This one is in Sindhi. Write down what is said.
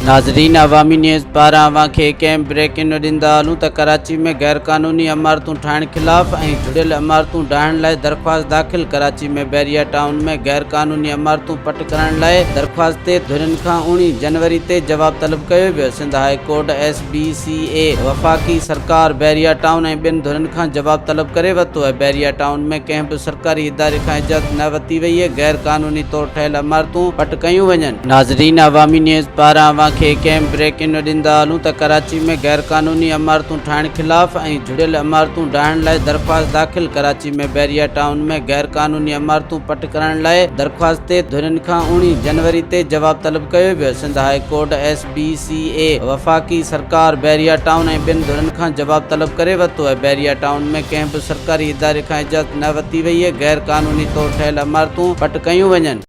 ناظرين عوامي نيوز پاران اوهان کي هڪ اهم بريڪنگ نيوز ڏيندا هلون ته ڪراچي ۾ غير قانوني عمارتون ٺاهڻ خلاف ۽ جڙيل عمارتون ڊاهڻ لاء درخواست داخل ڪراچي ۾ بحريا ٽائون ۾ غير قانوني عمارتون پٽ ڪرائڻ لاء درخواست تي ڌرين کان اوڻيهه جنوري تي جواب طلب ڪيو ويو Sindh high court S B C اي وفاقي سرڪار بحريا ٽائون ۽ ٻين ڌرين کان جواب طلب ڪري ورتو آهي بحريا ٽائون ۾ ڪنهن به سرڪاري اداري کان اجازت نه ورتي وئي آهي غير قانوني طور ٺهيل عمارتون پٽ ڪيون وڃن. ناظرين عوامي نيوز پاران اوهان کي هڪ اهم بريڪنگ نيوز ڏيندا هلون ته ڪراچي ۾ غير قانوني عمارتون ٺاهڻ خلاف ۽ جڙيل عمارتون ڊاهڻ لاء درخواست داخل ڪراچي ۾ بحريا ٽائون ۾ غير قانوني عمارتون پٽ ڪرائڻ لاء درخواست تي ڌرين کان اوڻيهه جنوري تي جواب طلب ڪيو ويو Sindh high court S B C اي وفاقي سرڪار بحريا ٽائون ۽ ٻين ڌرين کان جواب طلب ڪري ورتو آهي بحريا ٽائون ۾ ڪنهن به سرڪاري اداري کان اجازت نه ورتي وئي غير قانوني طور ٺهيل عمارتون پٽ ڪيون وڃن.